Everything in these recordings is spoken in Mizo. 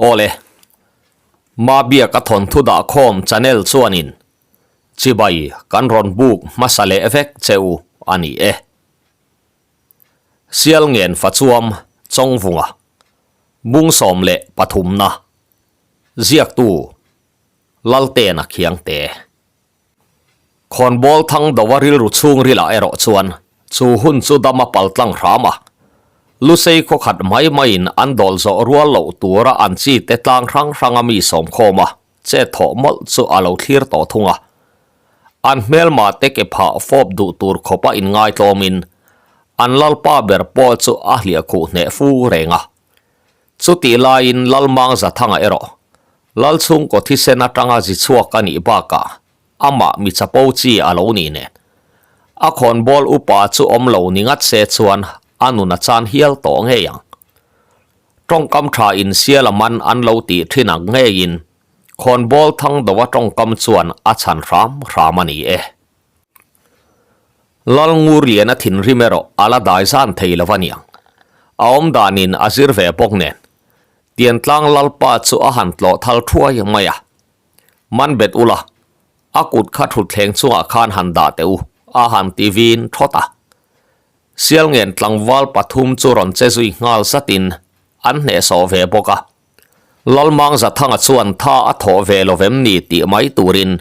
Awle, Mabiaka thawnthu dahkhawm channel chuanin chibai kan rawn buk hmasa leh vek che u a ni e. Sialngen Fachuam Chawngvunga Bung 13 na Ziaktu Laltena Khiangte. Khawnbawl thang dova rilru chhungrilah erawh chuan chu hun chu dam a pal tlang hram a. Lusei khaw khat mai maiin an dawl zawh rual loh tura an chi te tlang hrang hranga mi sawmkhawm a chet thawh mawlh chu a lo thlir tawh thung a. An hmelma te ke phah fawp duh tur khawpa inngaitlawmin an lalpa ber pawh chu a hliah khuh hneh fu reng a. Chutih laiin Lalmang Zathanga erawh Lalchhungkaw thisen atanga zi chhuak a nih bakah amah mi chapo chi a lo nih nen a khawnbawl upa chu awm lo ni ngat se chuan a nun a chan hial tawh ngei ang. Tawngkam tha in sial a man an lo tih thin ang ngeiin khawnbawl thang dova tawngkam chuan a chhan hram hram a ni e. Lalngurliana thinrim erawh a la dai zan thei lo a niang. A awm danin a zir ve bawk nen. Tiantlang Lalpa chu a han tlawh thal thuai mai a. Man bet ula, a kut kha thutthleng chungah khan han dah teh u, a han ti vin thawt a. Sialngen tlangval pathum chu rawn che zui nghal zatin an hnehsawh ve bawk a. Lalmang Zathanga chuan tha a thawh ve lo vem ni tih mai turin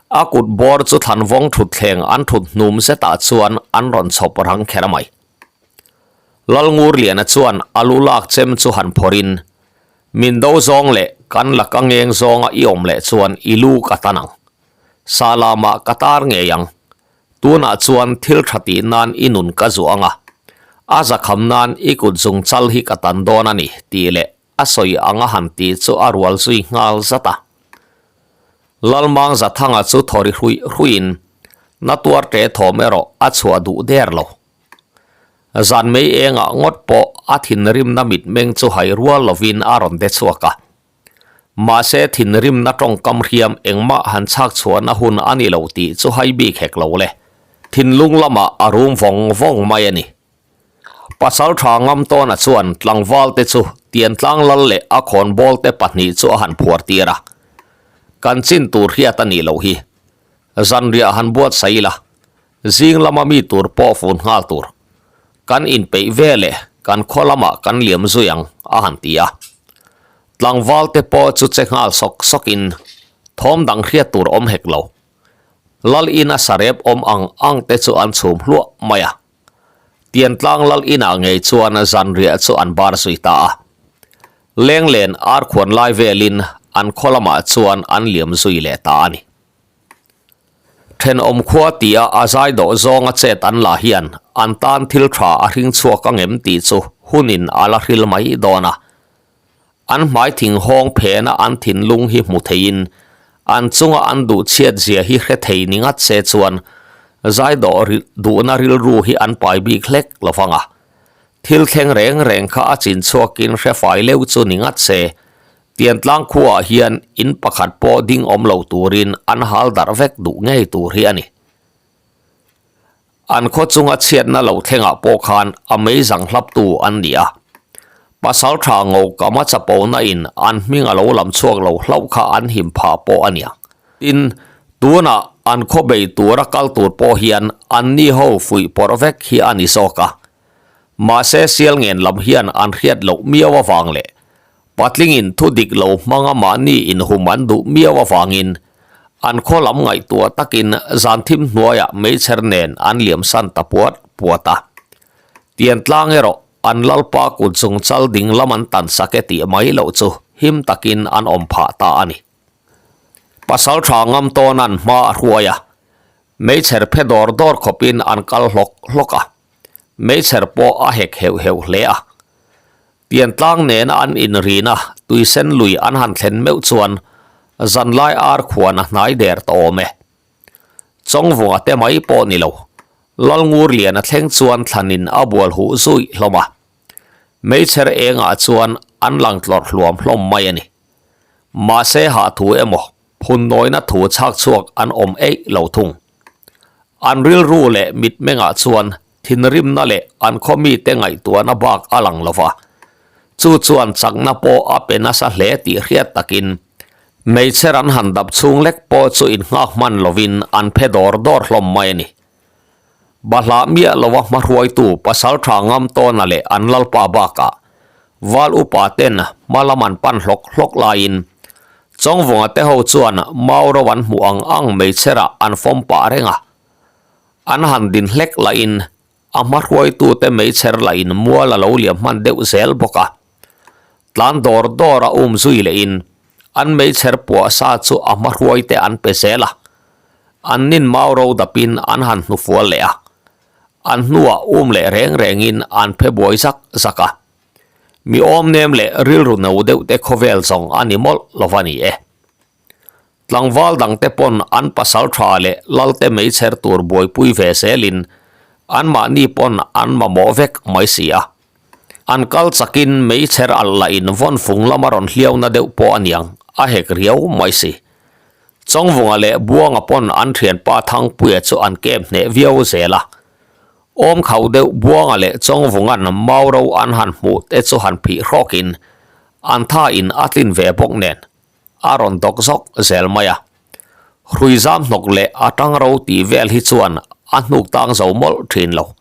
a kut bawr chu thlanvawng thutthleng an thut hnum zetah chuan an rawn chhawp rang kher mai. Lalngurliana chuan a lu lak chem chu han phawrhin, Min do zawng leh kan laka ngeng zawnga i awm leh chuan i lu ka tan ang. Sahlamah ka tar ngei ang. Tunah chuan thil tha tih nan i nun ka zuah ang a, a zakham nan i kut zung chal hi ka tan dawn a ni tih leh a sawi ang a han tih chu a rual zui nghal zat a. Lalmang Zathanga chu thaw ri hruih hruihin na tuar ṭe thawm erawh a chhuah duh der lo. Zan mei engah ngawt pawh a thinrimna mitmeng chu hai rual lovin a rawn de chhuak a. Mahse thinrimna tawngkam hriam engmah han chhak chhuahna hun a ni lo tih chu hai bik hek lo le. Thinlung lamah a rum vawng vawng mai a ni. Pasal tha ngam tawna chuan tlangval te chu Tiantlang lal leh a khawnbawl te pahnih chu a han phuar tir a. Kan chin tur hriat a nih loh hi. Zanriah han buatsaih ila, zing lama mi tur pawh fun nghal tur. Kan inpeih ve leh kan khaw lamah kan liam zui ang, a han ti a. Tlangval te pawh chu che nghal sawk sawkin thawm dang hriat tur awm hek lo. Lal ina sarep awm ang ang te chu an chhum hluah mai a. Tiantlang lal inah ngei chuan zanriah chu an bar zui ta a. Lenglen arkhuan lai velin an khaw lamah chuan an liam zui leh ta a ni. Thenawm khua tia a zai dawh zawnga chet an la hian an tan thil tha a hring chhuak ang em tih chu hunin a la hril mai dawn a. An hmai thing hawng phena an thinlung hi hmu theiin an chunga an duh chhiat zia hi hre thei ni ngat se chuan zai dawh duhna rilru hi an pai bik hlek lo vang a. Thil thleng reng reng kha a chin chhuakin hre fai leuh chu ni ngat se Tiantlang khuaah hian in pakhat pawh ding awm lo turin an hal darh vek duh ngei tur hi a ni. An khaw chunga chhiatna lo thlengah pawh khan a meizang hlaptu an ni a. Pasal tha ngo kama chapona in an hming a lo lam chhuak lo hlauh kha an him phah pawh a niang. Tin, tunah an khaw bei tura kal tur pawh hian anni ho fuih pawrh vek hi a ni zawk a. Mahse sialngen lam hian an hriat loh miau avang leh Patlingin thu dik lo hmanga mahni inhum an duh miau avangin an khaw lam ngaihtuah takin zan thim hnuaiah meichher nen an liamsan ta puat puat a. Tiantlang erawh an lalpa kut chung chal ding lam an tan sak e tih mai loh chu him takin an awm phah ta a ni. Pasal tha ngam tawn an hma a hruai a, meichher phe dawr dawr khawpin an kal hlawk hlawk a, meichher pawh a hek heuh heuh hle a. Piantlang nena an inrina tuisen lui an han thlen meuh chuan zanlai ar khuan a hnai der ta awm e. Chawngvunga te mai pawh ni lo, Lalngurliana thleng chuan thlanin a bual huh zui hlawm a. Meichher engah chuan an lang tlawrh hluam hlawm mai a ni. Mahse hah thu emaw phunnawina thu chhak chhuak an awm eih lo thung. An rilru leh mitmengah chuan Thinrimna leh an khaw mite ngaihtuahna bak a lang lo va. Chu chuan chakna pawh a pe nasa hle tih hriat takin hmeichhe ran han dap chhung lek pawh chu innghak hman lovin an phe dawr dawr hlawm mai a ni. Bahlah miah lova hmahruaitu pasal tha ngam tawna leh an lalpa bakah val upa ten hma lam an pan hlawk hlawk laiin Chawngvunga te ho chuan mau ro an hmuh ang ang meichherah an fawm pah reng a. An han din hlek lahin a hmahruaitute meichher lahin mual a lo liam hman deuh zel bawk a. Tlan dawr dawr a um zui lehin an meichher puah sa chu a hmahruaite an pe zel a. An nin mau ro dapin an han hnufual leh a, an hnuah um leh reng rengin an phe buai zak zak a. Mi awmnem leh rilru no deuh te khawvel zawng a ni mawlh lo va ni e. Tlangval dangte pawn an pasal tha leh lalte meichher tur buaipui ve zelin anmahni pawn an mamawh vek mai si a. An kal chakin meichher alh lahin vawnfung lama rawn hliauna deuh pawh a niang a hek riau mai si. Chawngvunga leh Buanga pawn an thianpa Thangpuia chu an kem hneh viau zel a. Awm khauh deuh Buanga leh Chawngvunga'n Mauro an han hmuh te chu han phih hrawkin an tha in a tlin ve bawk nen a rawn dawk zawk zel mai a. Hrui zam hnawk leh a tang ro tih vel hi chuan a hnuk tang zo mawlh thin lo.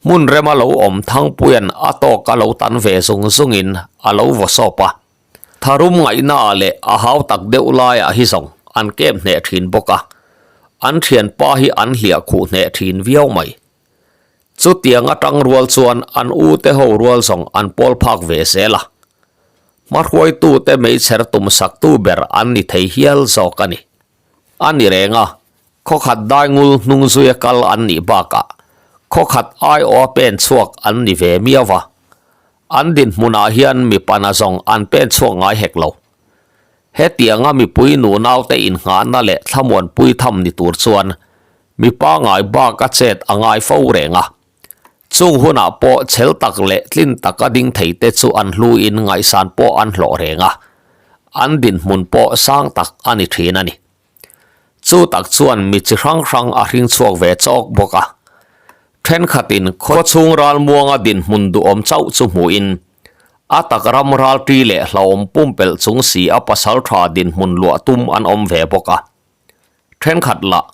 Hmun rema lo awm Thangpuia'n a tawk a lo tan ve zung zungin a lo vaw sawp a. Tharum ngaihnaah leh a hau tak deuh laiah hi zawng an kep hneh thin bawk a, an thianpa hi an hliah khuh hneh thin viau mai. Chutiang atang rual chuan an ute ho rual zawng an pawl phak ve zel a, hmahruaitute meichher tumsaktu ber an ni thei hial zawk a ni. A ni reng a, khawkhat daingul hnung zuia kal an nih bakah khawkhat aiawha pen chhuak an ni ve miau va. An dinhmunah hian mipa na zawng an pen chhuak ngai hek lo. Hetianga mipui nunaute innghahna leh thlamuanpui tham ni tur chuan mipa ngai bak a chet a ngai fo reng a. Chung hunah pawh chhel tak leh tlin taka ding theite chu an hluin ngaihsan pawh an hlawh reng a, an dinhmun pawh sang tak a ni thin a ni. Chu tak chuan mi chi hrang hrang a hring chhuak ve chawk bawk a. Thenkhatin khawchhung ralmuanga dinhmun duhawm chauh chu hmuhin, a tak ram ralṭi leh hlauhawm pumpelh chung si a pasal tha dinhmun luah tum an awm ve bawk a. Thenkhat lah,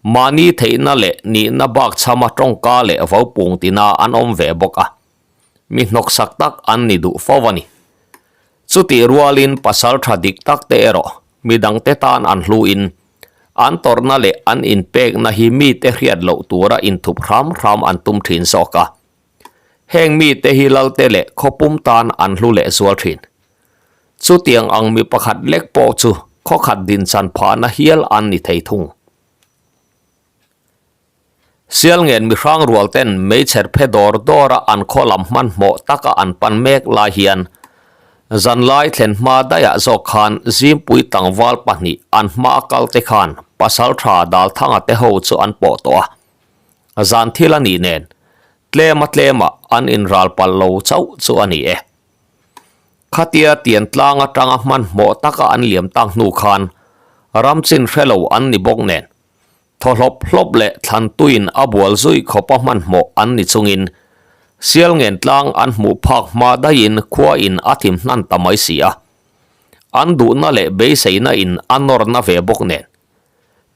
mahni theihna leh nihna bak chhama tawngka leh vopung tina an awm ve bawk a. Mi hnawksak tak an ni duh fo a ni. Chutih rualin pasal tha dik tak te erawh mi dangte tan an hluin, an tawrhna leh an inpekna hi mite hriat loh tura inthup hram hram an tum thin zawk a. Heng mite hi lalte leh khawpum tan an hlu leh zual thin. Chutiang ang mi pakhat lek pawh chu khawkhat dinchan phahna hial an ni thei thung. Sialngen mihrang rual ten meichher phe dawr dawr a an khaw lam hmanhmawh taka an pan mek lai hian zanlai thlen hma daihah zawk khan Zimpui tlangval pahnih an hma a kal te khan Pasaltha Dalthanga te ho chu an pawh tawh a. Zan thil a nih nen tlema tlema an inral palh lo chauh chu a ni e. Khatia tian tlang atanga hmanhmawh taka an liam tak hnu khan ram chin hre lo an ni bawk nen Thaw hlawp hlawp leh thlantuin a bual zui khawpa hmanhmawh an ni chungin Sialngen tlang an hmuh phak hma daihin khua in a thim hnan ta mai si a. An duhna leh beiseina in a nawrna ve bawk nen.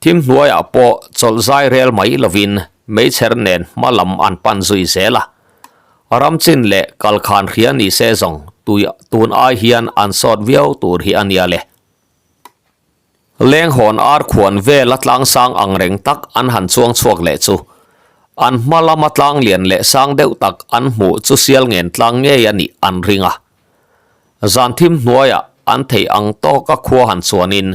Thim hnuaiah pawh chawlh zai rel mai lovin meichher nen hma lam an pan zui zel a. Ramchin leh kalkhan hria ni se zawng tui tun ai hian an sawt viau tur hi a nia le. Lenghawn ar khuan vela tlang sang ang reng tak an han chuang chhuak leh chu an hma lama tlang lian leh sang deuh tak an hmuh chu sial ngen tlang ngei a nih an ring a. Zan thim hnuaiah an theih ang tawka khua han chuanin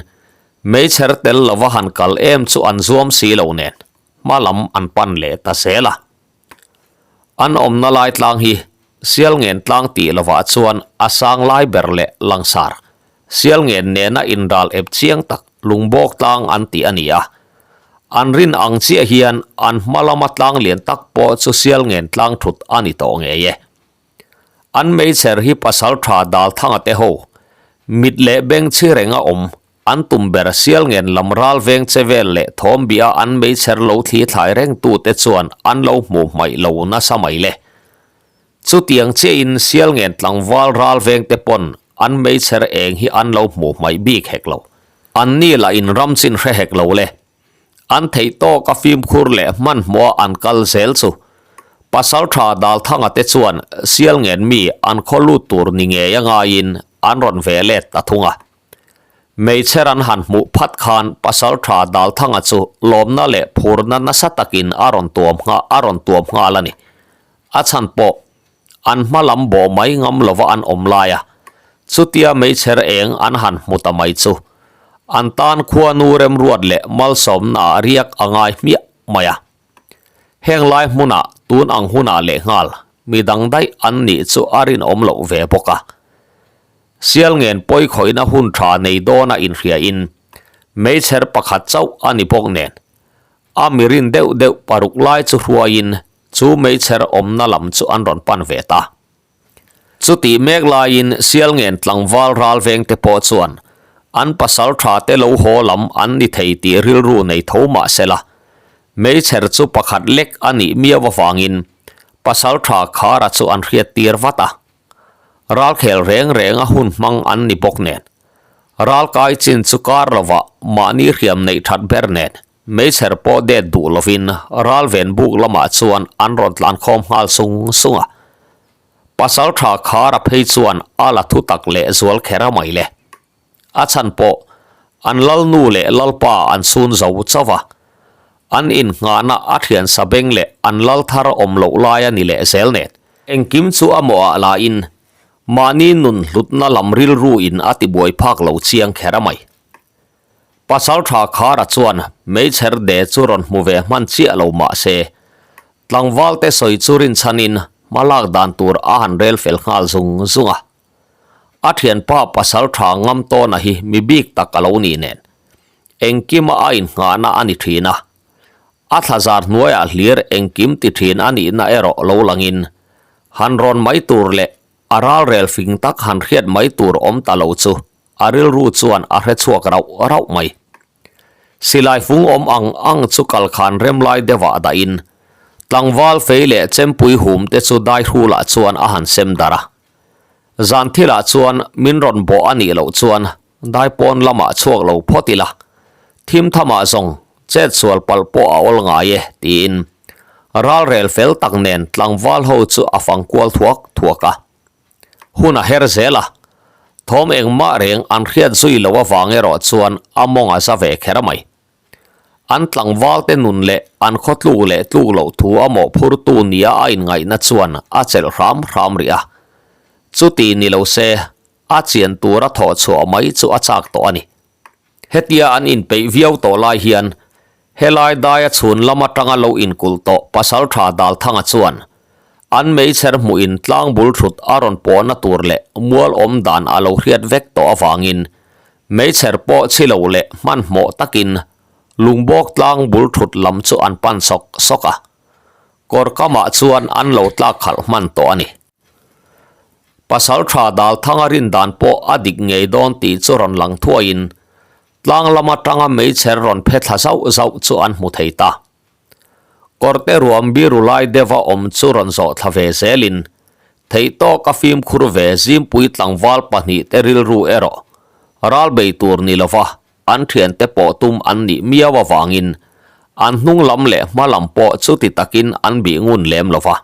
meichher tel lova han kal em chu an zuam si lo nen hma lam an pan leh ta zel a. An awmna lai tlang hi Sialngen tlang tih lovah chuan a sang lai ber leh langsar Sialngen nena inral ep chiang tak lungbawk tlang an tih a ni a. An rin ang chiah hian an hma lama tlang lian tak pawh chu Sialngen tlang thut a ni tawh ngei e. An meichher hi pasal tha Dalthanga te ho mit leh beng chhi renga awm An tum ber Sialngen lam ral veng che vel leh thawm bia an meichher lo thli thlai reng tute chuan an lo hmuh hmaih lo nasa mai le. Chutiang chiahin Sialngen tlangval ral vengte pawn an meichher eng hi an lo hmuh hmaih bik hek lo. An ni lah in ram chin hre hek lo le. An theih tawk a fimkhur leh hmanhmawh a an kal zel chu Pasaltha Dalthanga te chuan Sialngen mi an khaw lut tur ni ngei a ngaiin an rawn ve let ta thung a. Meichher an han hmuh phat khan Pasaltha Dalthanga chu lawmna leh phurna nasa takin a rawn tuam ngha a rawn tuam nghal a ni. A chhan pawh an hma lam bawh mai ngam lova an awm lai a, chutia meichher eng an han hmu ta mai chu an tan khuanu remruat leh malsawmnaah riak a ngai hmiah mai a. Heng lai hmunah tun ang hunah lehnghal mi dang daih an nih chu a rinawm loh ve bawk a. Sialngen pawi khawihna hun tha nei dawna inhriain meichher pakhat chauh a ni bawk nen a mirin deuh deuh paruk lai chu hruaiin chu meichher awmna lam chu an rawn pan ve ta. Chutih mek laiin Sialngen tlangval ral vengte pawh chuan an pasal tha te lo haw lam an ni thei tih rilru nei tho mah se la, meichher chu pakhat lek a nih miau avangin pasal tha Khara chu an hriat tir vat a. Ralkhel reng renga hun hmang an ni bawk nen, ralkai chin chu kar lovah mahni hriam neih that ber nen Meichher pawh det duh lovin ralven buk lamah chuan an rawn tlan khawm nghal sung sung a. Pasal tha Khara phei chuan a la thu tak leh zual kher a mai le. A chhan pawh an lalnu leh lalpa an chhun zo chauh a. An innghahna a thian sa beng leh an lal thar awm loh lai a ni leh zel nen. Engkim chu a mawhah lahin mahni nun hlutna lam rilru in a tibuai phak lo chiang kher a mai. Pasal tha Khara chuan meichher de chu rawn hmu ve hman chiah lo mah se, tlangval te sawi chu rinchhanin hma lak dan tur a han rel fel nghal zung zung a. A thianpa pasal tha ngam tawna hi mi bik tak a lo nih nen, engkima a innghahna a ni thin a. A thlazar hnuaiah hlir engkim ti thin a nihna erawh lo langin, han rawn mai tur leh a ralrel fing tak han hriat mai tur awm ta lo chu A rilru chuan a hre chhuak rauh rauh mai. Silai fung awm ang ang chu kal khan rem lai deuhah dahin tlangval fei leh chempui hum te chu dai hrulah chuan a han sem darh a. Zan thilah chuan min rawn bawh a nih loh chuan dai pawn lamah chhuak lo phawt ila, thim thamah zawng chet sual palh pawh a awl ngai e tiin ralrel fel tak nen tlangval ho chu a fang kual thuak thuak a. Hun a her zel a, thawm engmah reng an hriat zui loh avang erawh chuan a mawng a za ve kher mai. An tlangvalte nun leh an khaw tluk leh tluk loh thu a mawhphurtu nia a inngaihna chuan a chelh hram hram rih a. Chuti ni lo se, a chian tura thawh chhuah mai chu a chak tawh a ni. Hetia an inpeih viau tawh lai hian helai daia chhun lam atanga lo inkulh tawh Pasaltha Dalthanga chuan an meichher hmuhin tlang bul thut a rawn pawhna tur leh mual awm dan a lo hriat vek tawh avangin meichher pawh chhi lo leh hmanhmawh takin lungbawk tlang bul thut lam chu an pan sawk sawk a, kawr kamah chuan an lo tlak khalh hman tawh a ni. Pasal tha Dalthanga rin dan pawh a dik ngei dawn tih chu rawn lang thuaiin tlang lam atanga meichher rawn phe thla zauh zauh chu an hmu thei ta. Kawrte ruam biru lai deuha awm chu rawn zawh thla ve zelin theihtawk a fimkhur ve Zimpui tlangval pahnihte rilru erawh ral bei tur ni lova an thiante pawh tum an nih miau avangin an hnung lam leh hma lam pawh chuti takin an bih ngun lem lova.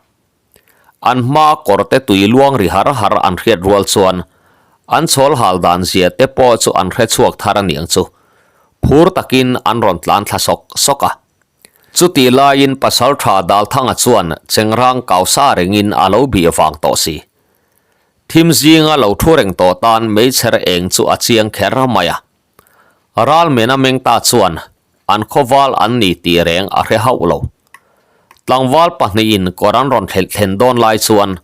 An hma kawr te tui luang ri har har an hriat rual chuan an chhawl hal dan zia te pawh chu an hre chhuak thar a niang chu. Phur takin an rawn tlan thla sawk sawk a. Chutih laiin Pasaltha Dalthanga chuan chengrang kau sa rengin a lo bih vang tawh si. Thim zinga lo thu reng tawh tan meichher eng chu a chiang kher mai a. Ral mena meng ta chuan an khawval an ni tih reng a hre hauh lo. Tlangval pahnihin kawr an rawn thlelh thlen dawn lai chuan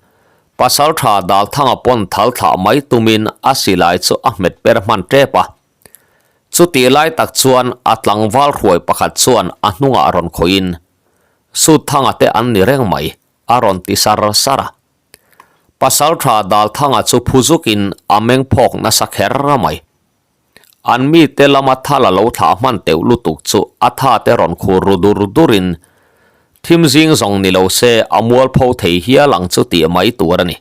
Pasaltha Dalthanga pawn thal thlah mai tumin a silai chu a hmet per hman tep a. Chutih lai tak chuan a tlangval hruai pakhat chuan a hnungah rawn khawihin, Sutthanga te an ni reng mai, a rawn ti sar sar a. Pasaltha Dalthanga chu phu zukin a meng phawk nasa kher mai. An mite lama thal a lo thlah hman teuh lutuk chu a tha te rawn khur ru dur durin. Thim zing zawng ni lo se a mualpho thei hial ang chu tih mai tur a ni.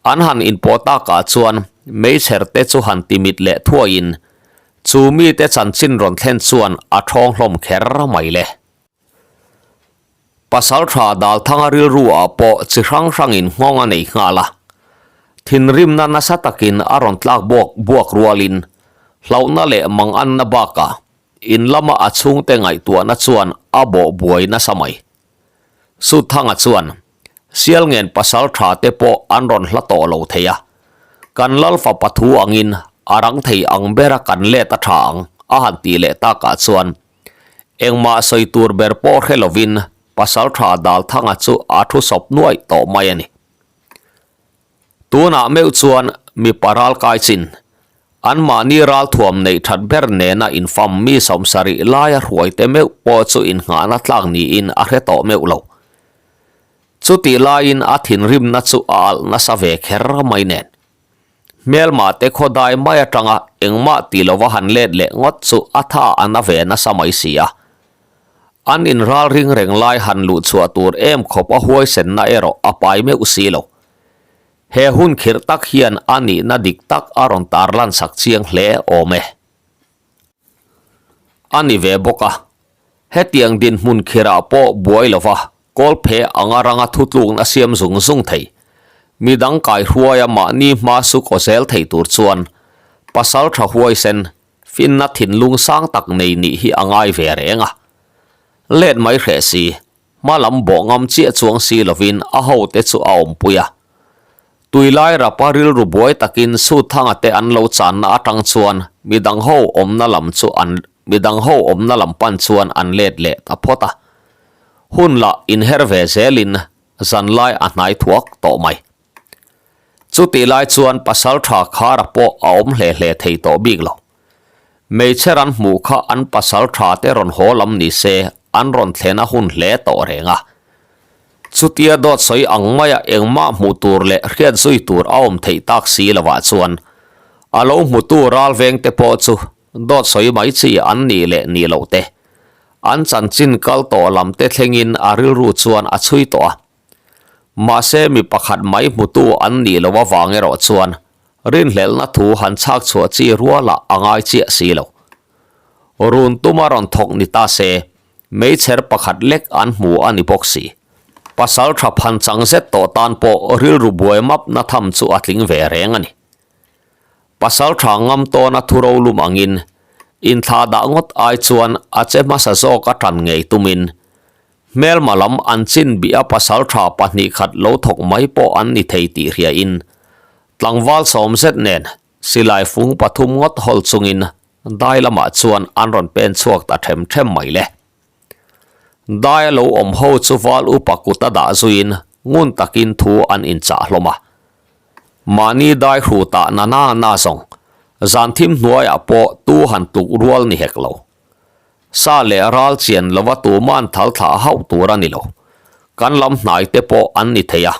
An han inpawh takah chuan meichher te chu han timit leh thuaiin chu mite chanchin rawn thlen chuan a thawng hlawm kher mai le. Pasaltha Dalthanga rilru ah pawh chi hrang hrangin nghawng a nei nghal a. Thinrimna nasa takin a rawn tlak buak buak rualin hlauhna leh manganna bakah in lama a chhungte ngaihtuahna chuan a bawh buai nasa mai. Suthanga chuan Sialngen pasaltha te pawh an rawn hla tawh lo thei a, kan Lalfa pathu angin a rang thei ang bera kan let a tha ang a han tih leh takah chuan Engmah sawi tur ber pawh hre lovin Pasaltha Dalthanga chu a thu sawp nuaih tawh mai a ni. Tunah meuh chuan mipa ral kai chin, anmahni ralthuam neih that ber nena infam mi sawmsarih laia hruaite meuh pawh chu innghahna tlak niin a hre tawh meuh lo. Chutih laiin a thinrimna chu a alh nasa ve kher mai nen. Hmelmah te khaw dai mai atanga engmah ti lova han let leh ngawt chu a tha a na ve nasa mai si a. An inral ring reng lai han luh chhuah tur em khawp a huaisenna erawh a pai meuh si lo. He hun khirh tak hian a nihna dik tak a rawn tarlan sak chiang hle awm e. A ni ve bawk a, hetiang dinhmun khirah pawh buai lova kawlphe anga ranga thutlukna siam zung zung thei, midang kaihruaia mahni hma su kaw zel thei tur chuan pasal tha huaisen finna thinlung sang tak nei nih hi a ngai ve reng a. Let mai hreh si, Hma lam bawh ngam chiah chuang si lovin a hote chu a awmpui a. Tuilai rapa rilru buai takin Suthanga te an lo channa atang chuan midang ho awmna lam chu an midang ho awmna lam pan chuan an let leh ta phawt a. Hun lah inher ve zelin zanlai a hnai thuak tawh mai. Chutih lai chuan Pasaltha Khara pawh a awm hle hle thei tawh bik lo. Hmeichhe ran hmuh kha an pasal tha te rawn haw lam ni se an rawn thlen a hun hle tawh reng a. Chutia dawt sawi ang maia engmah hmuh tur leh hriat zui tur a awm theih tak si lovah chuan a lo hmutu ral veng te pawh chu dawt sawi mai chi an nih leh nih loh te an chanchin kal tawh lam te thlengin a rilru chuan a chhui tawh a. Mahse mi pakhat mai hmutu an nih loh avang erawh chuan Rinhlelhna thu han chhak chhuah chi rualah a ngai chiah si lo. Run tuma rawn thawk ni ta se, meichher pakhat lek an hmu a ni bawk si. Pasal tha phan chang zet tawh tan pawh rilru buai mapna tham chu a tling ve reng a ni. Pasal tha ngam tawna thu rolum angin inthlah dah ngawt ai chuan a che hmasa zawk a tan ngei tumin Hmelma lam an chin bih a pasal tha pahnih khat lo thawk mai pawh an ni thei tih hriain tlangval sawm zet nen silai fung pathum ngawt hawl chungin dai lamah chuan an rawn pen chhuak ta them them mai le. Dai a lo awm ho chu val upa kut a dah zuiin ngun takin thu an inchah hlawm a. Mahni dai hru tah na na na zawng zan thim hnuaiah pawh tu han tluk rual ni hek lo. Sa leh ral chian lova tuman thal thlah hauh tur a ni lo. Kan lam hnai te pawh an ni thei a.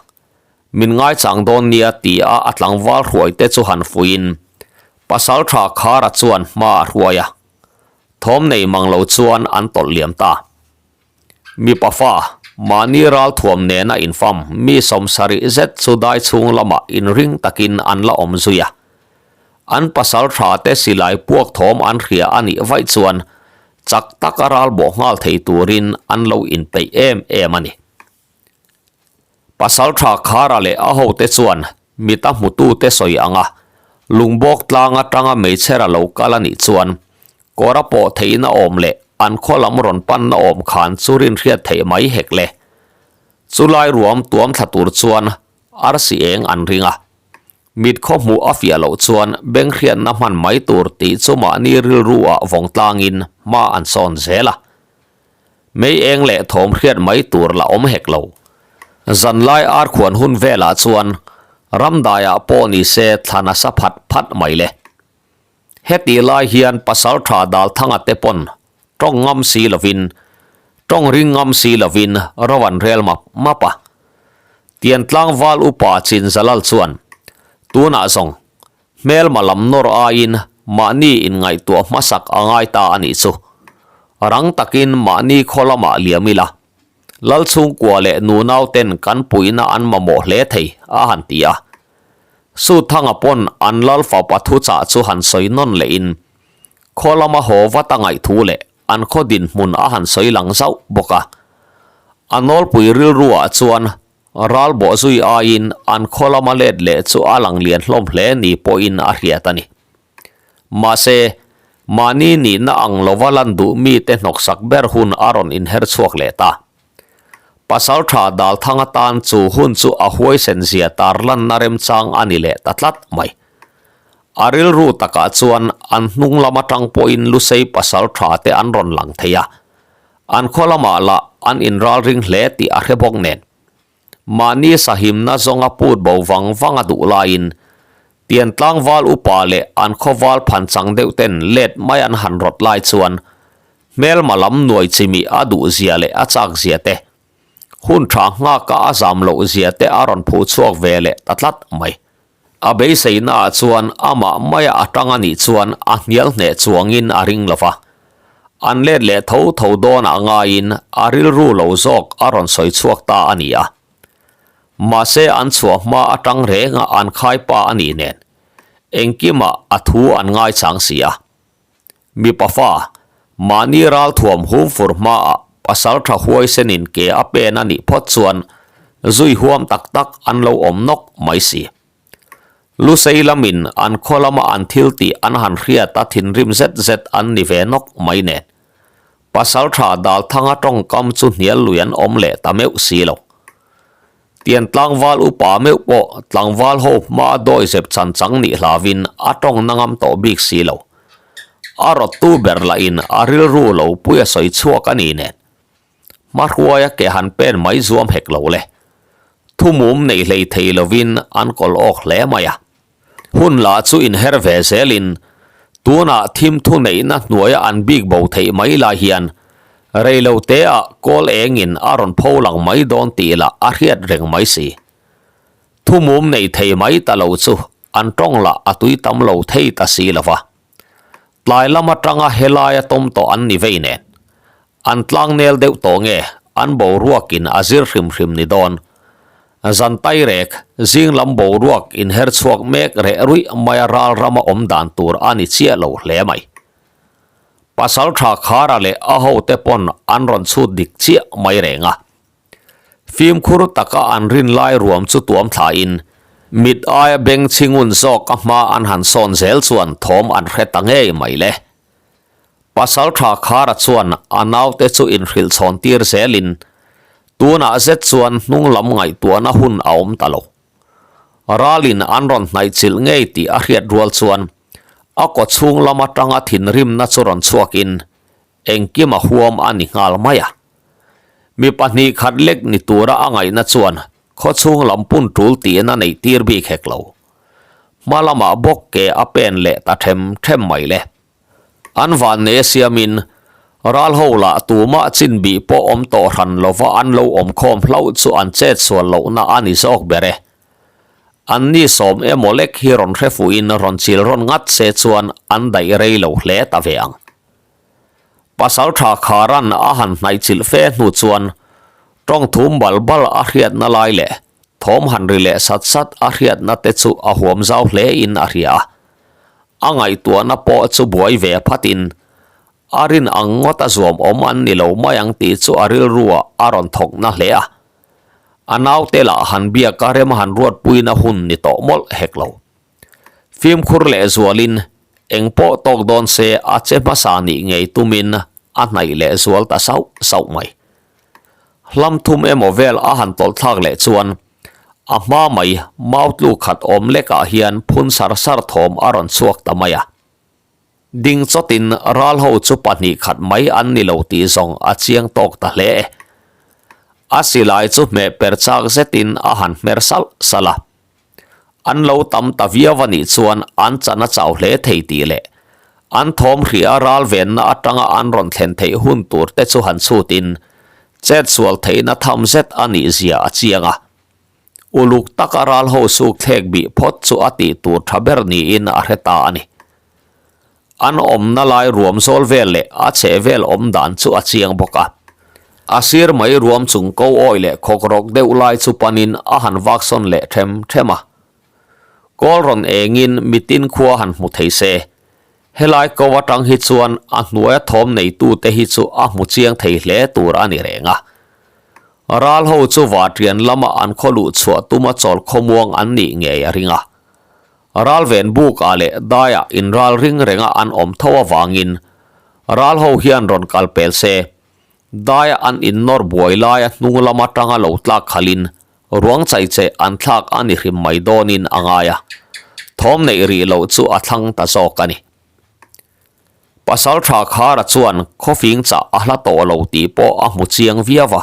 Min ngaichang dawn nia ti a a tlangval hruai te chu han fuiin pasal tha Khara chuan hma a hruai a. Thawm nei mang lo chuan an tawlh liam ta. Mipa fa, mahni ral thuam nena infam mi sawmsarih zet chu dai chhung lamah inring takin an la awm zui a. An pasal tha te silai puak thawm an hria a nih vaih chuan chak taka ral bawh nghal thei turin an lo inpeih em em a ni. Pasal tha Khara leh a hote chuan mita hmutute sawi anga lungbawk tlang atanga meichher a lo kal a nih chuan kawra pawh theihna awm leh an khaw lam rawn panna awm khan chu rinhriat theih mai hek le. Chulai ruam tuam thla tur chuan arsi eng an ring a. Mit khaw hmuh a fiah loh chuan beng hriatna hman mai tur tih chu mahni rilru ah vawng tlangin hma an sawn zel a. Mei eng leh thawm hriat mai tur la awm hek lo. Zanlai arkhuan hun velah chuan ramdaiah pawh ni se thla nasa phat phat mai le. Heti lai hian Pasaltha Dalthanga te pawn tawng ngam si lovin, tawng ring ngam si lovin ro an rel map map a. Tian tlangval upa Chinzalal chuan, Tunah zawng, hmelma lam nawr aiin mahni inngaihtuah hmasak a ngai ta a nih chu. Rang takin mahni khaw lamah liam ila. Lal chhungkua leh nunau ten kan puihna an mamawh hle thei, a han ti a. Suthanga pawn an lal fapa thuchah chu han sawi nawn lehin khaw lama haw vat a ngaih thu leh an khaw dinhmun a han sawi lang zauh bawk a. A nawlpui rilruah chuan ral bawh zui aiin an khaw lama let leh chu a lang lian hlawm hle ni pawhin a hriat a ni. Mahse, mahni nihna ang lova lan duh mite hnawksak ber hun a rawn inher chhuak leh ta. Pasaltha Dalthang atan chu hun chu a huaisen zia tarlanna remchang a ni leh ta tlat mai. A rilru takah chuan an hnung lam atang pawhin Lusei pasaltha te an rawn lang thei a, an khaw lamah lah an inralring hle tih a hre bawk nen. Mahni sahimna zawnga put bo vang vang a duh laiin Tian tlangval upa leh an khawval phan chang deuh ten let mai an han rawt lai chuan hmelma lam nuai chimi a duh zia leh a chak zia te, hun tha nghaka a zam loh zia te a rawn phuh chhuak ve leh ta tlat mai. A beiseina ah chuan amah maia a tang a nih chuan a hnial hneh chuangin a ring lo va. An let leh tho tho dawnah ngaiin a rilru lo zawk a rawn sawi chhuak ta a ni a. Mahse an chhuah hma atang renga an khai pa a nih nen engkimah a thu an ngaichang si a. Mipa fa, mahni ralthuam hum fur hmaah pasal tha huaisenin ke a pen a nih phawt chuan zui huam tak tak an lo awm nawk mai si. Lusei lamin an khaw lama an thil tih an han hriat a thinrim zet zet an ni ve nawk mai nen. Pasal tha Dalthanga tawngkam chu hnial lui an awm leh ta meuh si lo. Tian tlangval upa meuh pawh tlangval ho hma dawi zep chan chang nih hlavin a tawng na ngam tawh bik si lo. A rawttu ber lahin a rilru lo pui a sawi chhuak a ni nen. Hmahruaia ke han pen mai zuam hek lo le. Thumum nei hlei thei lovin an kawl awk hle mai a. Hun lah chu inher ve zelin tunah thim thu neihna hnuaia an bik bo theih mai lai hian reilo teah kawl engin a rawn pho lang mai dawn tih lah a hriat reng mai si. Thumum nei thei mai ta lo chu an tawng lah a tui tam lo thei ta si lo va. Tlai lam atanga helaia tawm tawh an ni vei nen an tlangnel deuh tawh nge an boruakin a zir hrim hrim ni dawn. Zan tai rek, zing lam boruak inher chhuak mek reh ruih maia ral rama awm dan tur a ni chiah lo hle mai. Pasal tha Khara leh a hote pawn an rawn chhut dik chiah mai reng a. Fimkhur taka an rin lai ruam chu tuam thlain, mit aia beng chhingun zawk a hma an han sawn zel chuan thawm an hre ta ngei mai le. Pasal tha Khara chuan a naute chu inhrilh chhawn tir zelin, tunah zet chuan hnung lam ngaihtuahna hun a awm ta lo. Ralin an rawn hnaih chilh ngei tih a hriat rual chuan a kaw chhung lam atanga thinrimna chu rawn chhuakin engkim a huam a ni nghal mai a. Mi pahnih khat lek ni tura a ngaihna chuan khaw chhung lam pun tul tiin a neih tir bik hek lo. Hma lamah bawk ke a pen leh ta them them mai le. An vannei a siamin ral ho lah tumah chin bih pawh awm tawh hran lova an lo awm khawm hlauh chu an chet sual lohna a ni zawk ber e. An ni sawm emaw lek hi rawn hre fuhin rawn chil rawn ngat se chuan an daih rei lo hle ta ve ang. Pasaltha Kharan a han hnaih chilh fe hnu chuan tawng thum bal bal a hriatna lai leh thawm han ri leh sat sat a hriatna te chu a huam zau hle in a hria a. A ngaihtuahna pawh chu buai ve phatin a rin ang ngawt a zuam awm an ni lo mai ang tih chu a rilruah a rawn thawk na hle a. A naute lah han biak a rem han ruatpuina hun ni tawh mawlh hek lo. Fimkhur leh zualin eng pawh tawk dawn se a che hmasa nih ngei tumin a hnaih leh zual ta sauh sauh mai. Hlam thum emaw vel a han tawlh thlak leh chuan a hma mai mau tluk khat awm lekah hian phun sar sar thawm a rawn chhuak ta mai a. Ding chawtin ral ho chu pahnih khat mai an ni lo tih zawng a chiang tawk ta hle e. A silai chu hmeh per chak zetin a han hmer salh salh a. An lo tam ta viau a nih chuan an chan a chau hle thei tih leh an thawm hria ral venna atanga an rawn thlen theih hun tur te chu han chhutin chet sual theihna tham zet a nih zia a chiang a. Uluk taka ral ho suk thlek bih phawt chu a tih tur tha ber niin a hre ta a ni. An awmna lai ruam zawl vel leh a chheh vel awm dan chu a chiang bawk a. A sir mai ruam chung ko awi leh khawk rawk deuh lai chu panin a han vak sawn leh them them a. Kawl rawn engin mitin khua han hmu thei se. Helai ko atang hi chuan a hnuaia thawm neitute hi chu a hmu chiang thei hle tur a ni reng a. Ral ho chu Vatrian lama an khaw luh chhuah tuma chawl khawmuang an nih ngei a ring a. Ral ven buk ah leh daiah inral ring renga an awm tho avangin ral ho hian rawn kal pel se. Daia an innawr buai laia hnung lam atanga lo tlak khalhin ruang chai che an thlak a ni hrim mai dawnin a ngai a, thawm neih rih loh chu a thlang ta zawk a ni. Pasal tha Khara chuan khawfing chah a hla tawh lo tih pawh a hmu chiang viau a,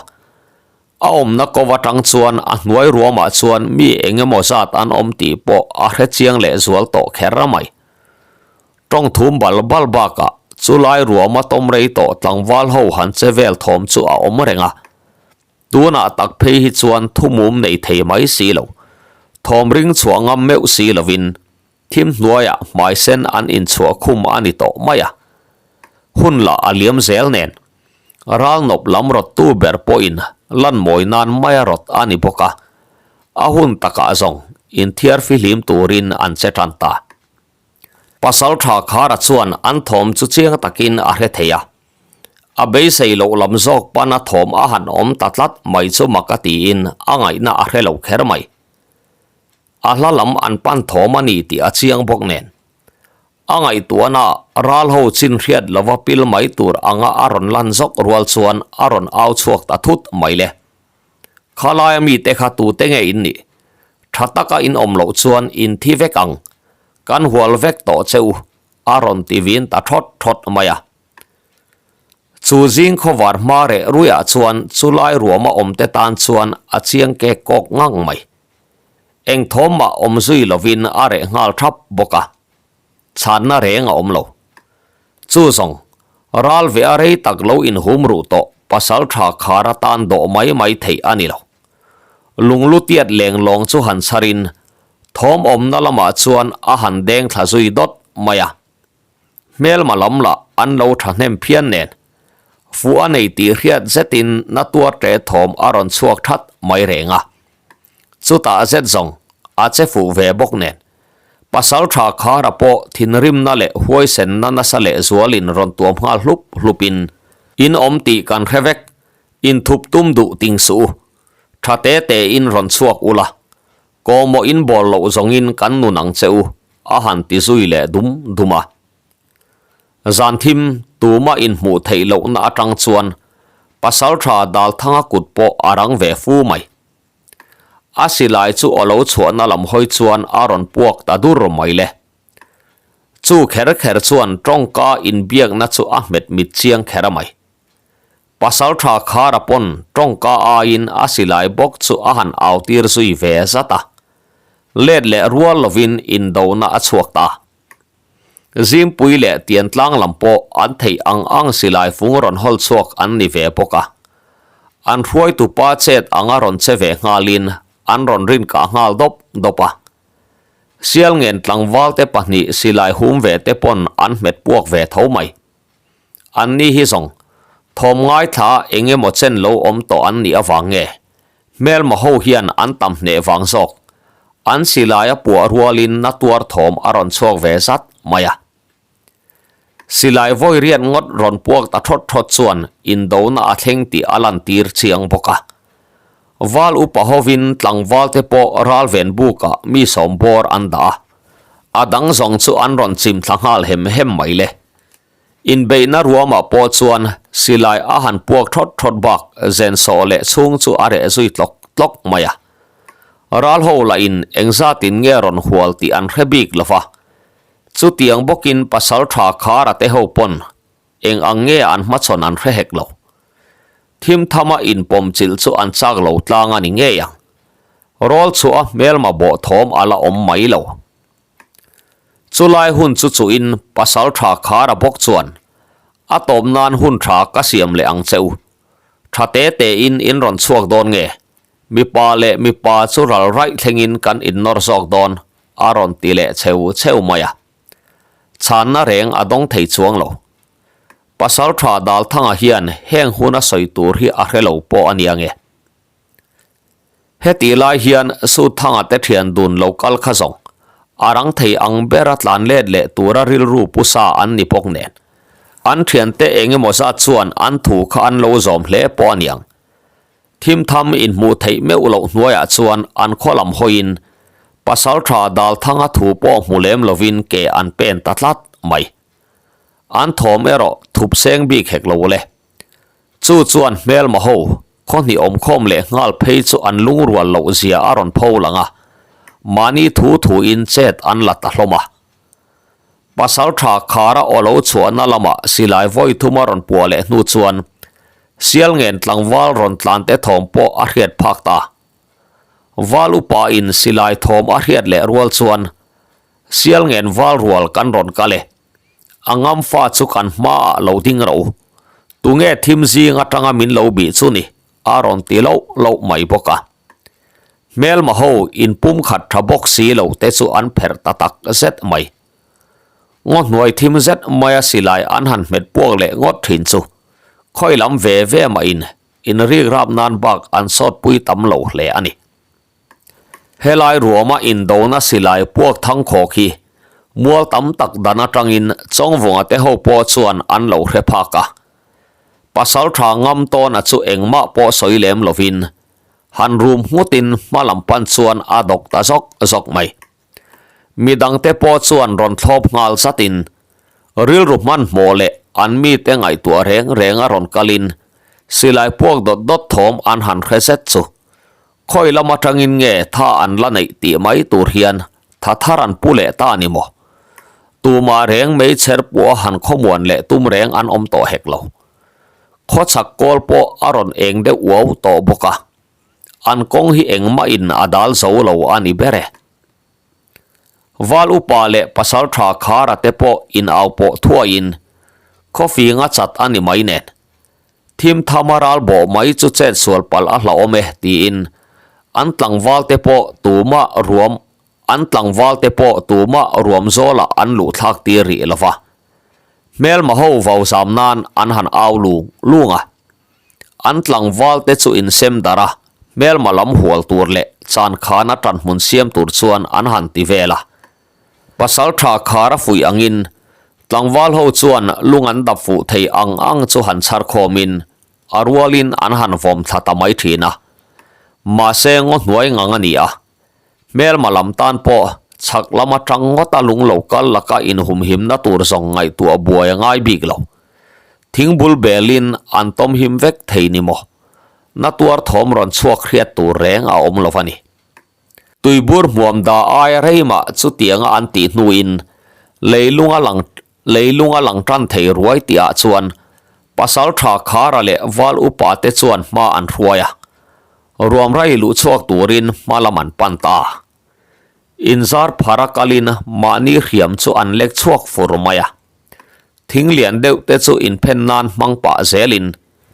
a awmna ko atang chuan a hnuai ruamah chuan mi eng emaw zat an awm tih pawh a hre chiang leh zual tawh kher mai. Tawng thum bal bal bakah chulai ruama tawm rei tawh tlangval ho han che vel thawm chu a awm reng a. Tunah tak phei hi chuan thumum nei thei mai si lo, thawm ring chhuah ngam meuh si lovin thim hnuaiah hmai sen an inchhuah khum a ni tawh mai a. Hun lah a liam zel nen, ral nawp lam rawttu ber pawhin lan mawi nan maia rawt a ni bawk a, a hun takah zawng inthiar fihlim turin an che tan ta. Pasal tha Khara chuan an thawm chu chiang takin a hre thei a. A beisei loh lam zawk pana thawm a han awm ta tlat mai chu mak a tiin a ngaihna a hre lo kher mai. A hla lam an pan thawm a ni tih a chiang bawk nen. A ngaihtuahna ral ho chin hriat lova pil mai tur anga a rawn lan zawk rual chuan a rawn au chhuak ta thut mai le. Khalaia mite kha tute nge in nih? Tha taka in awm loh chuan in thi vek ang. Kan hual vek tawh che u, a rawn ti vin ta thawt thawt mai a. Chu zing khawvar hma reh ruiah chuan chulai ruama awmte tan chuan a chiang kek kawk ngang mai. Eng thawm mah awm zui lovin a reh nghal thap bawk a. Chhanna reng a awm lo. Chu zawng, ral ve a rei tak lo inhum ruh tawh pasal tha khar atan dawh mai mai theih a ni lo. Lunglu tiat leng lawng chu han chharin thawm awmna lamah chuan a han deng thla zui dawt mai a. Hmelma lam lah an lo thahnem phian nen, fuh a nei tih hriat zetin na tuar ṭe thawm a rawn chhuak that mai reng a. Chutah zet zawng a che fuh ve bawk nen, pasal tha Khara pawh thinrimna leh huaisenna nasa leh zualin rawn tuam nghal hlup hlupin, In awm tih kan hre vek, inthup tum duh ting suh u, tha te tein rawn chhuak ula, Kawmawh in bawl loh zawngin kan nun ang che u, a han ti zui leh dum dum a. Zan thim tuma inhmuh theih lohna atang chuan Pasaltha Dalthanga kut pawh a rang ve fu mai. A silai chu aw lo chhuahna lam hawi chuan a rawn puak ta dur mai le. Chu kher kher chuan tawngka inbiakna chu a hmet mit chiang kher a mai. Pasaltha Khara pawn tawngka aiin a silai bawk chu a han au tir zui ve zat a. Let leh rual lovin indona a chhuak ta. Zimpui leh Tiantlang lam pawh an theih ang ang silai fung rawn hawl chhuak an ni ve bawk a. An hruaitu pa chet anga rawn che ve nghalin an rawn rin kah nghal dawp dawp a. Sialngen tlangvalte pahnih silai hum ve te pawn an hmet puak ve tho mai. An ni hi zawng, thawm ngaithla eng emaw chen lo awm tawh an nih avang nge? Hmelma ho hian an tam hneh vang zawk. An silai a puah rualin na tuar thawm a rawn chhuak ve zat mai a. Silai vawi riat ngawt rawn puak ta thawt thawt chuan indona a thleng tih a lantir chiang bawk a. Val upa hovin tlangval te pawh ralven bukah mi sawm bawr an dah a. A dang zawng chu an rawn chim thla nghal hem hem mai le. Inbeihna ruamah pawh chuan silai a han puak thawt thawt bak zen sawh leh chhung chu a reh zui tlawk tlawk mai a. Ral ho lahin engzatin nge rawn hual tih an hre bik lo va. Chutiang bawkin pasal tha Khara te ho pawn eng ang nge an hmachhawn an hre hek lo. Thim thama inpawm chilh chu an chak lo tlang a ni ngei ang. Rawl chhuah a hmelma bawh thawm a la awm mai lo. Chulai hun chu chuhin pasal tha Khara bawk chuan a tawp nan hun tha ka siam leh ang che u. Tha te tein in rawn chhuak dawn nge? Mipa leh mipa chu ral raih thlengin kan innawr zawk dawn a rawn ti leh cheu cheu mai a. Chhanna reng a dawng thei chuang lo. Pasalṭha Dalthanga hian heng huna sawi tur hi a hre lo pawh a nia nge. Hetih lai hian Suthanga te thian dun lo kal kha zawng a rang thei ang bera tlan let leh tura rilru pu sa an ni bawk nen. An thiante eng emaw zat chuan an thu kha an lo zawm hle pawh a niang. Thim tham inhmuh theih meuh loh hnuaiah chuan an khaw lam hawiin Pasalṭha Dalthanga thu pawh hmu lem lovin ke an pen ta tlat mai. An thawm erawh thup seng bik hek lo le. Chu chuan hmelma ho khaw hnih awmkhawm leh nghal phei chu an lungrual loh zia a rawn pho lang a, mahni thu thuin chet an la ta hlawm a. Pasalṭha Khara aw lo chhuahna lamah silai vawi thum a rawn puah leh hnu chuan Sialngen tlangval rawn tlante thawm pawh a hriat phak ta. Val upa in silai thawm a hriat leh rual chuan Sialngen val rual kan rawn kal e. A ngam fa chu kan hmaah lo ding ro. Tunge thim zing atanga min lo bih chu ni? a rawn ti loh loh mai bawk a. Hmelma ho in pum khat tha bawk si lo te chu an pherh ta tak zet mai. Ngaw hnuai thim zet maia silai an han hmet puak leh ngawt thin chu khawi lam ve ve mah in in rik rap nan bak an sawt pui tam lo hle a ni. Helai ruama indona silai puak thang khawk hi mual tam tak dan atangin Chawngvunga te ho pawh chuan an lo hre phak a. Pasaltha ngam tawna chu engmah pawh sawi lem lovin han rum nghutin hma lam pan chuan a dawk ta zawk zawk mai. Midangte pawh chuan rawn thlawp nghal zatin rilru hmanhmawh leh an mite ngaihtuah reng reng a rawn kalin silai puak dawt dawt thawm an han hre zet chu Khawi lam atangin nge tha an la neih tih mai tur hian tha thar an pu leh ta ni maw? Tumah reng meichher pawh han khawmuan leh tum reng an awm tawh hek lo. Khawchhak kawl pawh a rawn eng deuh uau tawh bawk a. An kawng hi engmah in a dal zo lo a ni ber e. Val upa leh pasal tha Khara te pawh in au pawh thuaiin khawfing a chat a ni mai nen. Thim tham a ral bawh mai chu chet sual palh a hlauhawm e tiin an tlangval te pawh tumah ruam an tlangval te pawh tumah ruam zawlah an luh thlak tir rih lo va. Hmelma ho vau zam nan an han au lung lung a. An tlangval te chu insem darh a, hmelma lam hual tur leh chan khana tanhmun siam tur chuan an han ti vel a. Pasaltha khar a fuih angin tlangval ho chuan lung an dap fuh thei ang ang chu han chhar khawmin a rualin an han vawm thla ta mai thin a. Mahse ngaw hnuai ngang a ni a, hmelma lam tan pawh chhak lam atang ngawta lung lo kal laka inhumhimna tur zawng ngaihtuah buai a ngai bik lo. Thingbul belin an tawm him vek thei ni maw? Na tuar thawm rawn chhuak hriat tur reng a awm lo a ni. Tuibur hmuam da aia reimah chutianga an tih hnuin leilunga lang leilunga lang tan thei ruai tihah chuan Pasaltha Khara leh Val upa te chuan hma an hruai a, ruamrai luh chhuak turin hma lam an pan ta. Inzar phara kalin mahni hriam chu an lek chhuak fur mai a. Thing lian deuh te chu inphen nan hmang pah zelin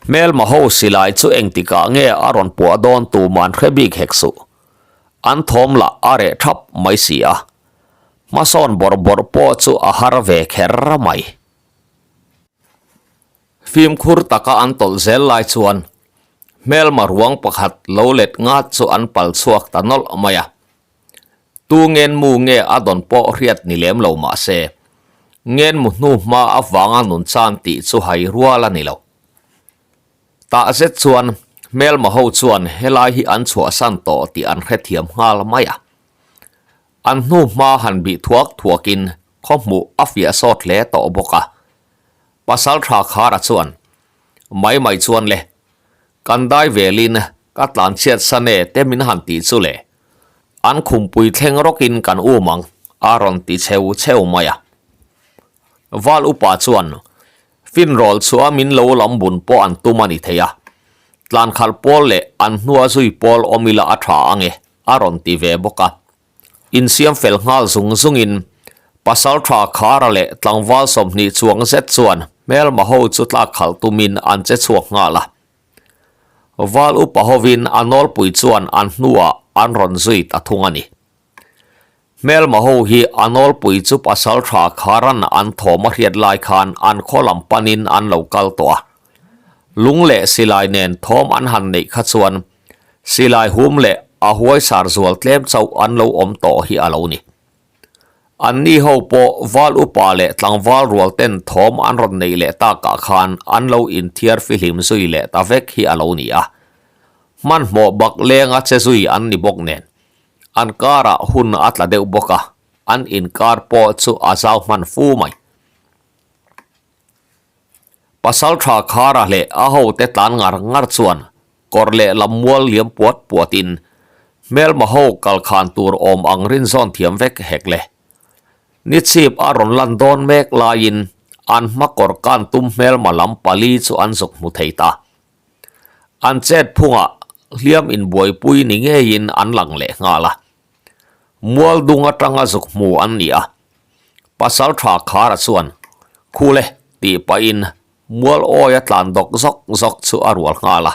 hmelma ho silai chu engtikah nge a rawn puah dawn tuman hre bik hek suh. An thawm lah a reh thap mai si a, hmasawn bawrh bawrh pawh chu a har ve kher mai. Fimkhur taka an tawlh zel lai chuan hmelma ruang pakhat lo let ngat chu an pal chhuak ta nawlh mai a. Tu ngenmu nge a dawn pawh hriat ni lem lo mah se, ngenmu hnu hma avanga nun chan tih chu hai rual a ni lo. Tah zet chuan hmelma ho chuan helai hi an chhuahsan tawh tih an hrethiam nghal mai a. An hnu hma han bih thuak thuakin khaw hmuh a fiah sawt hle tawh bawk a. Pasaltha Khara chuan, Mai mai chuan le, kan dai velin ka tlanchhiat san e te min han tih chu le. An khumpui thleng rawkin kan um ang, a rawn ti cheu cheu mai a. Val upa chuan finrawl chhuah min lo lam bun pawh an tum a ni thei a, tlankhalh pawl leh an hnua zui pawl awm ila a tha ang e, a rawn ti ve bawk a. Insiam fel nghal zung zungin Pasaltha Khara leh tlangval 20 chuang zet chuan hmelma ho chu tlakkhalh tumin an che chhuak nghal a. Val upa hovin a nawlpui chuan an hnuah an rawn zui ta thung a ni. Hmelma ho hi a nawlpui chu pasaltha Kharan an thawm a hriat lai khan an khaw lam panin an lo kal tawh a. Lung leh silai nen thawm an han neih kha chuan silai hum leh a huaisar zual tlem chauh an lo awm tawh hi a lo ni. Anni ho pawh val upa leh tlangval rual ten thawm an rawn neih leh takah khan an lo inthiar fihlim zui leh ta vek hi a lo ni a. Hmanhmawh bak lenga che zui an ni bawk nen. An karah hun a tla deuh bawk a, an inkar pawh chu a zau hman fu mai. Pasaltha Khara leh a hote tlan ngar ngar chuan kawr leh lam mual liam puat puatin hmelma ho kal khan tur awm ang rin zawn thiam vek hek le. Ni chhip a rawn lan dawn mek laiin an hma kawr kan tum hmelma lam pali chu an zuk hmu thei ta. An chet phungah hliam inbuaipui ni ngeiin an lang leh nghal a. Mual dung atanga zuk hmu an ni a. Pasal tha Khara chuan, Khule, tih pahin mual awi a tlan dawk zawk zawk chu a rual nghal a.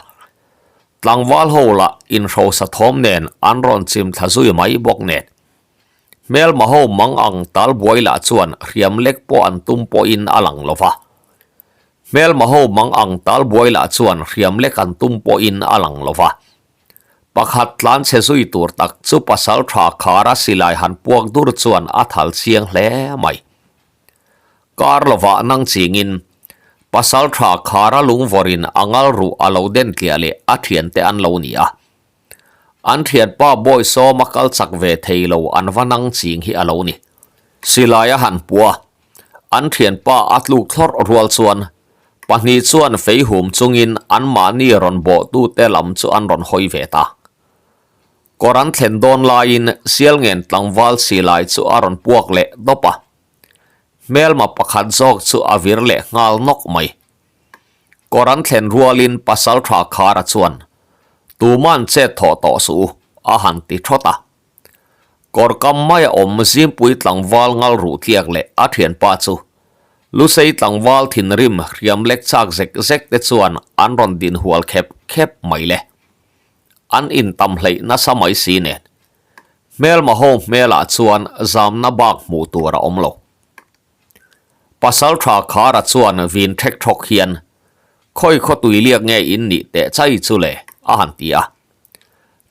Tlangval ho lah inhrosa thawm nen an rawn chim thla zui mai bawk nen. Hmelma ho mang ang tal buai lah chuan hriam lek pawh an tum pawhin a lang lo va. Hmelma ho mang ang tal buai lah chuan hriam lek an tum pawhin a lang lo va. Pakhat tlan chhe zui tur tak chu pasal tha khara silai han puak dur chuan a thal chiang hle mai. Kar lovah nang chingin pasal tha khara lungvawrin a ngal ruh a lo den tliah leh a thiante an lo ni a. An thianpa bawi sawm a kal chak ve thei lo an va nang ching hi a lo ni. Silai a han pua. An thianpa a tluk thlawrh rual chuan pahnih chuan fei hum chungin anmahni rawn bawhtute lam chu an rawn hawi ve ta. Kawr an thlen dawn laiin Sialngen tlangval silai chu a rawn puak leh dawp a. Hmelma pakhat zawk chu a vir leh nghal nawk mai. Kawr an thlen rualin Pasaltha Khara chuan, Tuman chet thawh tawh suh u, a han ti thawt a. Kawr kam maia awm Zimpui tlangval ngal ruh tliak leh a thianpa chu Lusei tlangval thinrim hriam lek chak zek zek te chuan an rawn din hual khep khep mai le. An intam hleih nasa mai si nen. Hmelma ho hmelah chuan zamna bak hmuh tur a awm lo. Pasaltha Khara chuan vin thek thawk hian, Khawi khaw tui liak nge in nih teh chai chu le? a han ti a.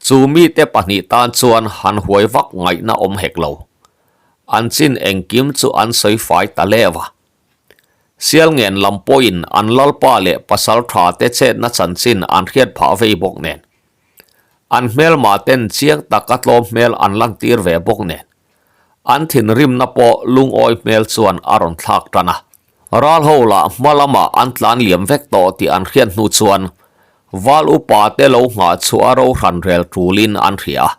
Chu mite pahnih tan chuan han huai vak ngaihna awm hek lo. An chin engkim chu an sawi fai ta leu a. Sialngen lam pawhin an lalpa leh pasal tha te chetna chanchin an hriat phah vei bawk nen. An hmelma ten chiang taka tlawm hmel an lantir ve bawk nen. An thinrimna pawh lungawi hmel chuan a rawn thlak tan a. Ral ho lah hma lamah an tlan liam vek tawh tih an hriat hnu chuan Val upa te lo nghah chu a ro hran rel tulin an hria a.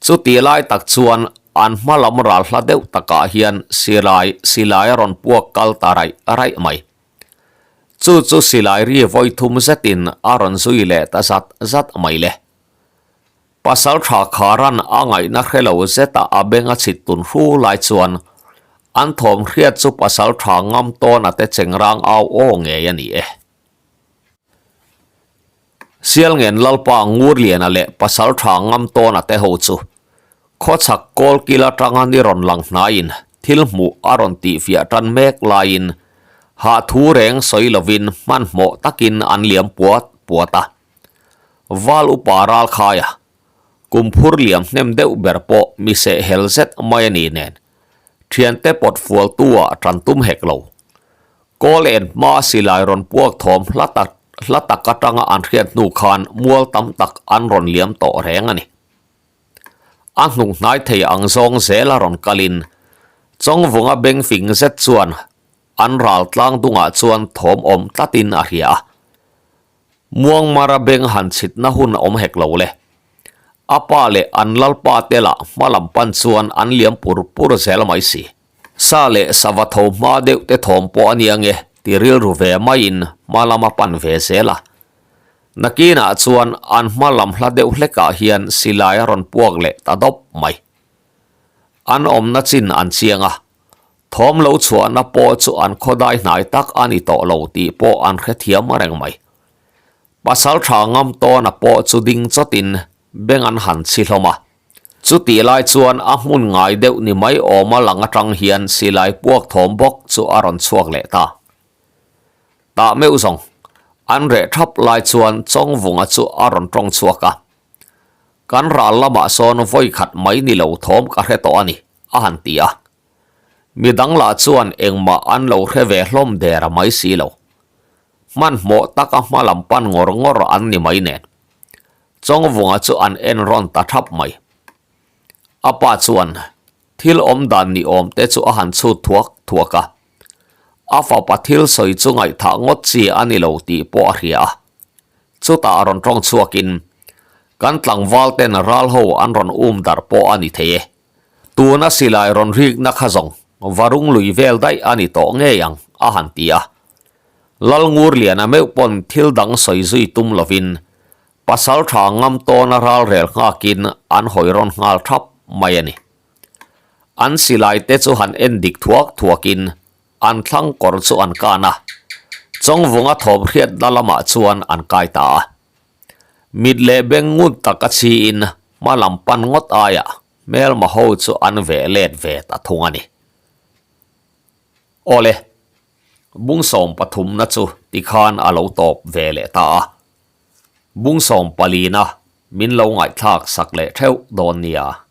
Chuti lai tak chuan an hma lam ral hla deuh takah hian silai silai a rawn puak kal ta raih raih mai. Chu chu silai ri vawi thum zetin a rawn zui leh ta zat zat mai le. Pasal tha Kharan a ngaihna hre lo zeta a beng a chhit tun hru lai chuan an thawm hriat chu pasal tha ngam tawn a te chengrang au aw ngei a ni e. Sialngen Lalpa Ngurliana leh pasal tha ngam tawn a te ho chu khawchhak kawlkil atanga ni rawn lang hnaiin thil hmuh a rawn tihfiah tan mek laiin hah thu reng sawi lovin hmanhmawh takin an liam puat puat a. Val upa ral khai a, kum phur liam hnem deuh ber pawh mi seh hel zet mai a ni nen, thiante pawt fual tu ah tan tum hek lo. Kawl en hma silai rawn puak thawm hla tak hla tak atanga an hriat hnu khan mual tam tak an rawn liam tawh reng a ni. A hnung hnai thei ang zawng zel a rawn kalin Chawngvunga beng fing zet chuan an ral tlang dungah chuan thawm awm tlatin a hria a. Muangmara beng han chhitna hun a awm hek lo le. A pa leh an lalpa te lah hma lam pan chuan an liam pur pur zel mai si. Sa leh sava tho hma deuh te thawm pawh a nia nge ti rilru ve maiin hma lam a pan ve zel a. Nakinah chuan an hma lam hla deuh hlekah hian silai a rawn puak leh ta dawp mai. An awmna chin an chiang a, Thawm lo chhuahna pawh chu an khawdai hnai tak a ni tawh lo tih pawh an hrethiam reng mai. Pasal tha ngam tawna pawh chu ding chawtin beng an han chhi hlawm a. Chutih lai chuan a hmun ngai deuh ni mai awma lang atang hian silai puak thawm bawk chu a rawn chhuak leh ta. Tah meuh zawng, an reh thap lai chuan Chawngvunga chu a rawn tawng chhuak a. Kan ral lamah sawn vawi khat mai ni lo thawm ka hre tawh a ni, a han ti a. Mi dang lah chuan engmah an lo hre ve hlawm der a mai si lo. Hmanhmawh taka hma lam pan ngawr ngawr an ni mai nen. Chawngvunga chu an en rawn ta thap mai. A pa chuan thil awm dan ni awm te chu a han chhut thuak thuak a. A fapa thil sawi chu ngaihthah ngawt chi a ni lo tih pawh a hria a. Chutah a rawn tawng chhuakin, Kan tlangval ten ral ho an rawn um darh pawh a ni thei e. Tuna silai rawn rikna kha zawng varung lui vel daih a ni tawh ngei ang, a han ti a. Lalngurliana meuh pawn thil dang sawi zui tum lovin pasal tha ngam tawna ralrel nghakin an hawi rawn nghal thap mai a ni. An silai te chu han en dik thuak thuakin an thlang kawr chu an kan a, Chawngvunga thawm hriatna lamah chuan an kai ta a. Mit leh beng ngun tak a chhiin hma lam pan ngawt aiah hmelma ho chu an veh let ve ta thung a ni. Awle, bungsawm pathumna chu tikhan a lo tawp ve leh ta a. Bungsawm palina min lo ngaihthlak sak leh theuh dawn nia.